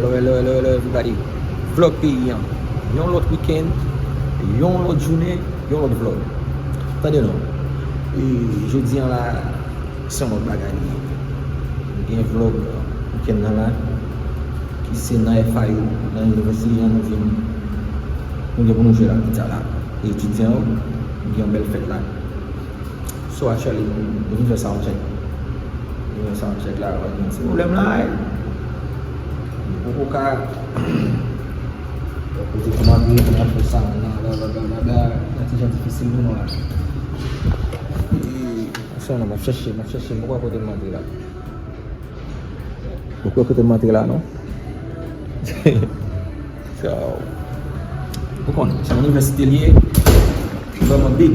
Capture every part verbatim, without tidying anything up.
Hello, hello, hello, hello, everybody. Vlog peyi an. Yon lòt wikenn, yon lòt jounen, yon lòt vlog. Tande non. E, jodi an la, se yon lòt bagay li ye. Nou gen vlog wikenn nan la, ki se nan F I U, nan University an nou vin, nou gen pou nou jwe la, pita la. Etidyan yo, nou gen yon bèl fèt la. So, actually, nou, nou vin fè sound check. Nou vin fè sound check la, nou gen ti pwoblèm la, ey. Nou poko ka kote kòmande, kòman fè sa, nan, nan, nan ti jan difisil pou nou la. E, se yon nèg m ap chèche, m ap chèche, m poko wè kote m antre la. Ou kwè kote m antre la, non? So, ou konnen, se yon inivèsite li ye, li vrèman big.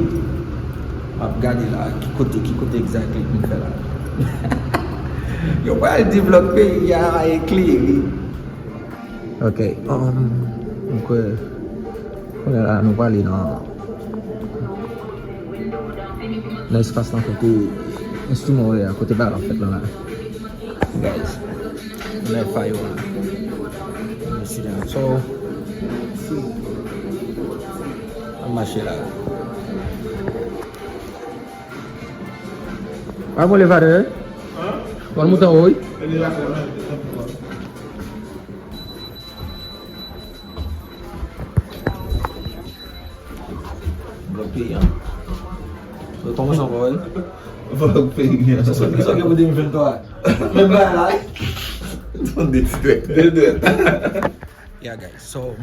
M ap gade la, ki kote, ki kote exactly pou m fè la. Yo pral di vlog peyi a eklere. Ok, um, m kwè, kounye a la, nou prale nan, nan espas lan kote enstriman yo ye a, kote bagay la fèt lan la. Guys, nou nan F I U la. Nou sit down. So, n ap mache la. Pa pran elevator, eh? Hein? Pran moute anwo, wi. Vlog peyi an. Rekòmanse ankò, wi. Vlog peyi an. Sa, sa, sa gen pou de mil venntwa. Men bagay la. Tande ti dwèt. De dwèt. Yeah, guys. So,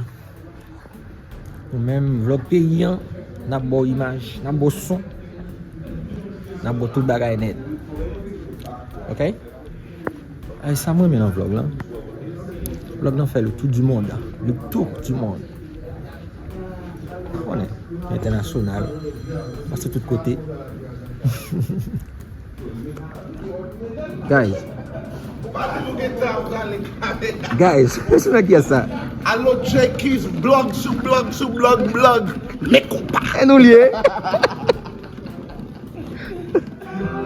nou menm, vlog peyi an, n ap ba w imaj, n ap ba w son, n ap ba w tout bagay nèt. Ok? Ay, sa m renmen nan vlog lan. Vlog lan fè le tour du monde. Le tour du monde. Ou konnen, entènasyonal. Pase tout kote. Guys. Guys, se nèg kiyès sa? Alo, Jackies, blog sou blog sou blog, blog. Men konpa. E nou l ye.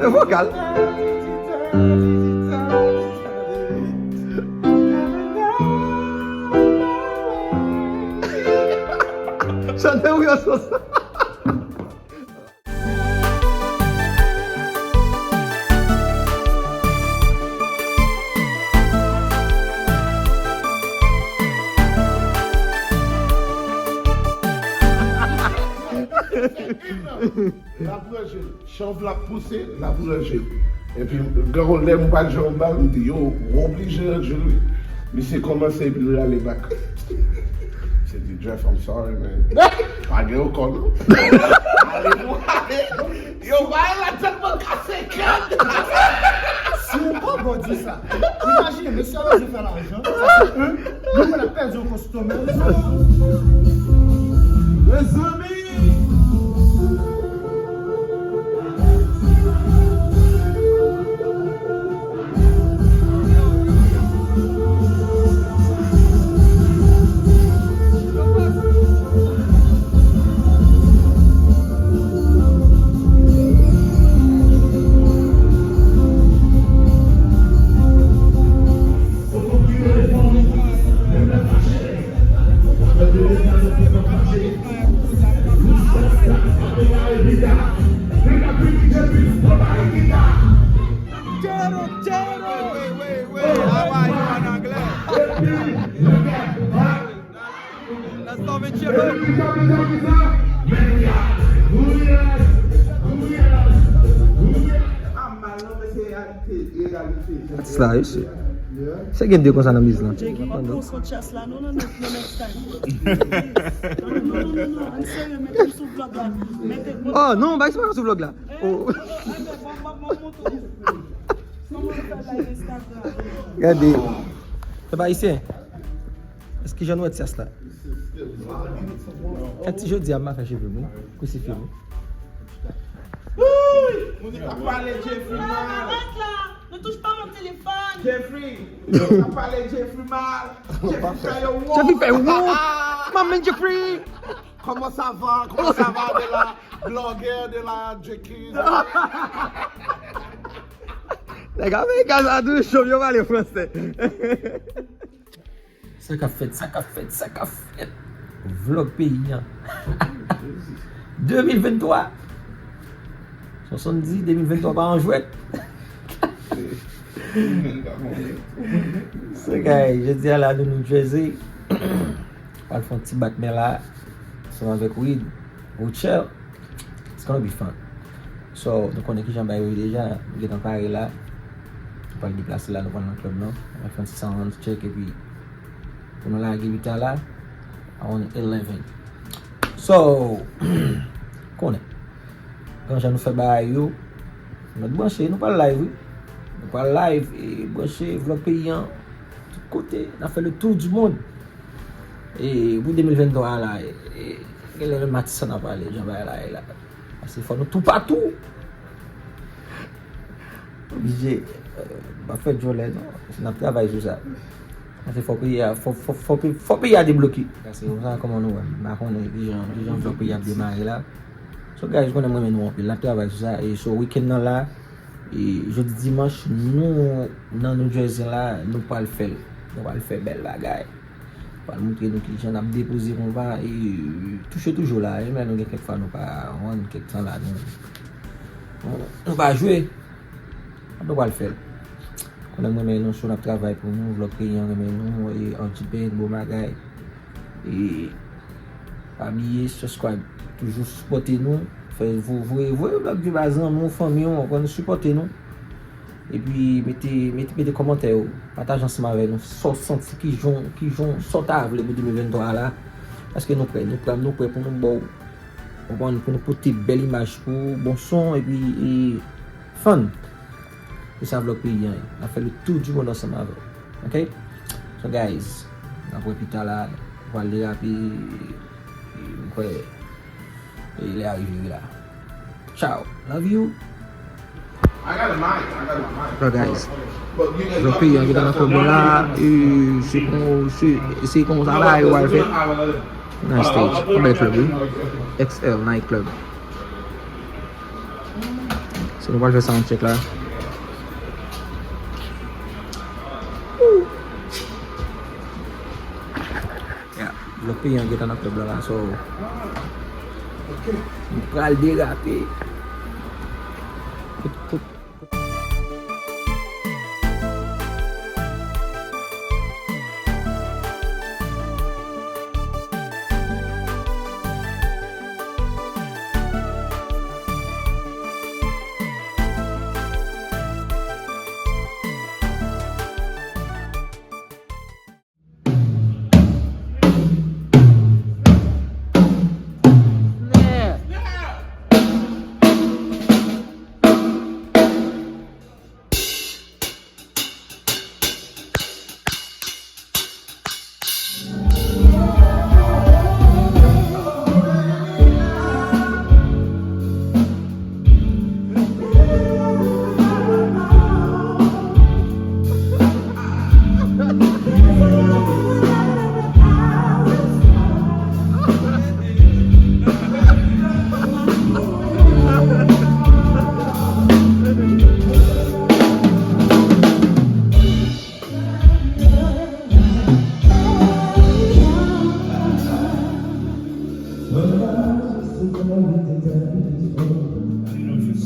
E vokal. Chante wi, an sòs. L ap ranje l. Chanv l ap pouse, l ap ranje l. Epi, gen yon lè, m pral jwe yon bal, m di, yo, w oblije ranje l, wi. Misye kòmanse, epi l rale bak. Misye di, Jeff, I'm sorry, man. Pa gen ankò, non. Ale, nou ale. Yo, bay la tèlman kase kèk. Si w poko di sa, imajine, mesye a bezwen fè lajan, sa se un, nou pral pèdi yon kostoma. Mezanmi! Atis la, wi, se. Se gen de konsa nan biz lan. Jackie, pa pran kont chas la, non, non, non, non, next time. Non, non, non, non, non, an serye, mete m sou vlog la. Mete m. Oh, non, bay se pa sou vlog la. Oh. Gade. Pèp ayisyen. Èske jan nou wè tyas la? Kati jodi a m pa fè cheve m wi. Kousifye m wi. Moun yo ap pale Jeffrey mal. Arrête là. Ne touche pas mon téléphone. Jeffrey, moun yo ap pale Jeffrey mal. Jeffrey fè yo wont. Jeffrey fè wont. Manman Jeffrey. Comment ça va? Comment ça va de la blogger, de la Jackie? Nèg Amerika sa tou cho, yo pale fransè. Sa k ap fèt, sa k ap fèt, sa k ap fèt. Vlog peyi an. De mil venntwa. Sòsanndiz, de mil venntwa pa yon jwèt. So guys, jodi a la nou New Jersey. Pral fè yon ti bat men la. Ansanm avèk Reed, Rochelle. It's gonna be fun. So, nou konnen kijan bagay yo ye deja, nou gentan pare la. Nou pral deplase la, nou pral nan club lan. Nou pral fè yon ti sound check epi pou nou lage biten la, around eleven. So, konnen. Jan nou fè bagay yo, nou mèt branche, nou pral live, wi. Nou pral live, e branche vlog peyi an, tout kote, n ap fè le tour du monde. E pou de mil venntwa a la, e, e, genlè menm Matissan ap pale, jan bagay la ye la. Paske fò nou toupatou. Oblije, euh, pa fè djòlè non. N ap travay sou sa. Paske fò peyi a, fò, fò, fò, pe- fò peyi a debloke. Paske konsa kòman nou wè, m pa konnen kijan, kijan vlog peyi ap demare la. So guys, konnen m renmen nou anpil. N ap travay sou sa. E so weekend nan la, e jodi dimanch, nou nan New Jersey la, nou pral fè l. Nou pral fè bèl bagay. Pral montre nou kijan n ap depoze konpa e touche toujou la. E men nou gen kèk fwa nou pa rann kèk tan la nou, nou, nou pa jwe. Nou pral fè l. Konnen m renmen nou, so n ap travay pou nou, vlog peyi an renmen nou, e anti pen, bon bagay. E pa bliye, subscribe, toujou sipòte nou, fè vo- voye, voye vlog yo ba zanmi w, fanmi w, konn sipòte nou. Epi mete, mete, mete kòmantè yo, pataje ansanm avè nou sa w santi, kijan, kijan sa w ta vle pou de mil venntwa a la. Paske nou prè, nou prè, nou prè pou nou ba w, konprann, pou nou pote bèl imaj pou ou, bon son, epi e, fun. Se sa vlog peyi an ye. N ap fè le tour du monde ansanm avè w. Ok? So guys, n ap wè pita la, nou pral derape, e, m kwè, e, lè a rive la. Ciao. Love you. So guys, vlog peyi an gentan nan fè bon la, e se kon, se, se konsa bagay yo pral fèt. Nice stage, yon bèl club wi. X L Night Club. So nou pral fè sound check la. Yeah, vlog peyi an gentan nan club la la, so nou pral derape. Kout, kout.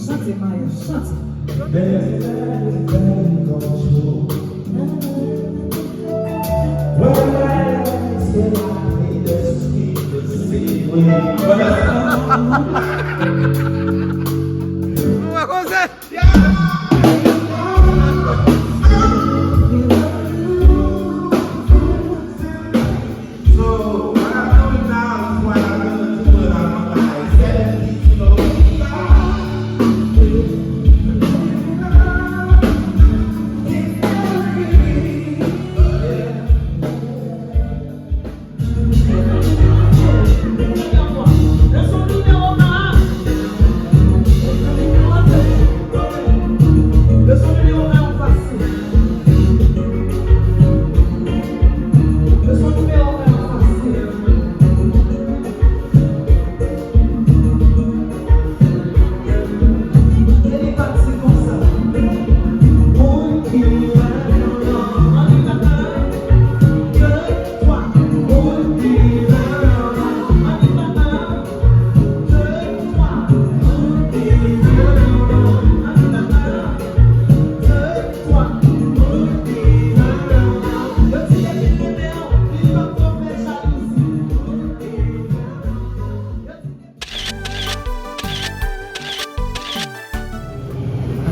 Chante, Maya, chante. When I say I need the sweet, the sweet,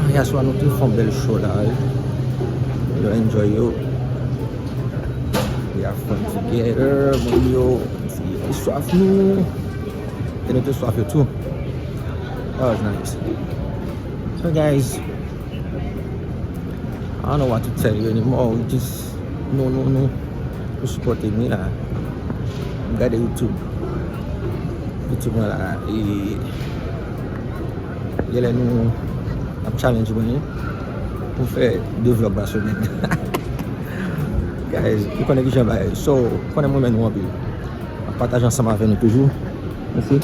Ah, yaswa nou te fè yon bèl show la, wi. Yo enjoy yo. We have fun together. Moun yo, ti swaf nou. E nou te swaf yo tou. That was nice. So, guys, I don't know what to tell you anymore. We just, nou, nou, nou, nou sipòte m wi la. M gade YouTube. YouTube mwen la. E, genlè nou ap challenge mwen pou m fè de vlog pa semèn. Guys, ou konnen kijan bagay. So, ou konnen m renmen nou anpil. Ap pataje ansanm avè nou toujou. Mèsi.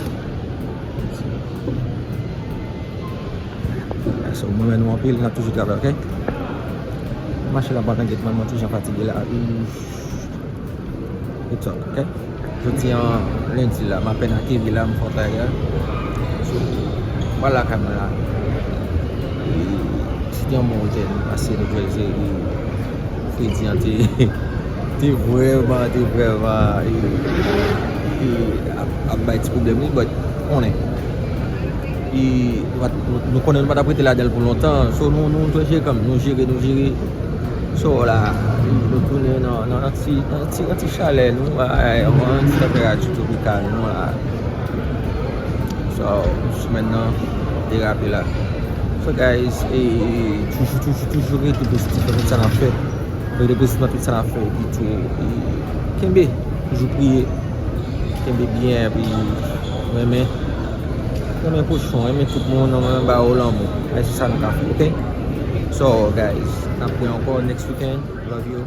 So, mwen menm nou anpil, n ap toujou travay, ok? Mache la pa t anget mwen, mwen ti jan fatige la. It's up, ok? Jodi an lendi la, m apèn ateri la, m fè yon travay la. So, m pral lakay mwen la. E, se te yon bon weekend, m pase New Jersey, e, Fredi an te, te vrèman, te vrèman, e, e, ap, ap bay ti pwoblèm wi, but konnen. E, nou pa t, nou, nou konnen nou pa t ap rete ladan l pou lontan. So, nou, nou, nou jere kanmenm, nou jere, nou jere. So, la, nou tounen nan, nan, nan ti, nan ti, nan ti chalè nou, ay, yon ti tanperati twopikal nou la. So, semèn nan derape la. So, guys, e, toujou, toujou, toujou rete pozitif nan tout sa n ap fè. Rete pozitif nan tout sa n ap fè, epi tou, e, kenbe, toujou priye. Kenbe byen, epi renmen, renmen pwochen w, renmen tout moun, renmen ba yo lanmou. E se sa nou ka fè, ok? So, guys, n ap wè ankò next weekend. Love you.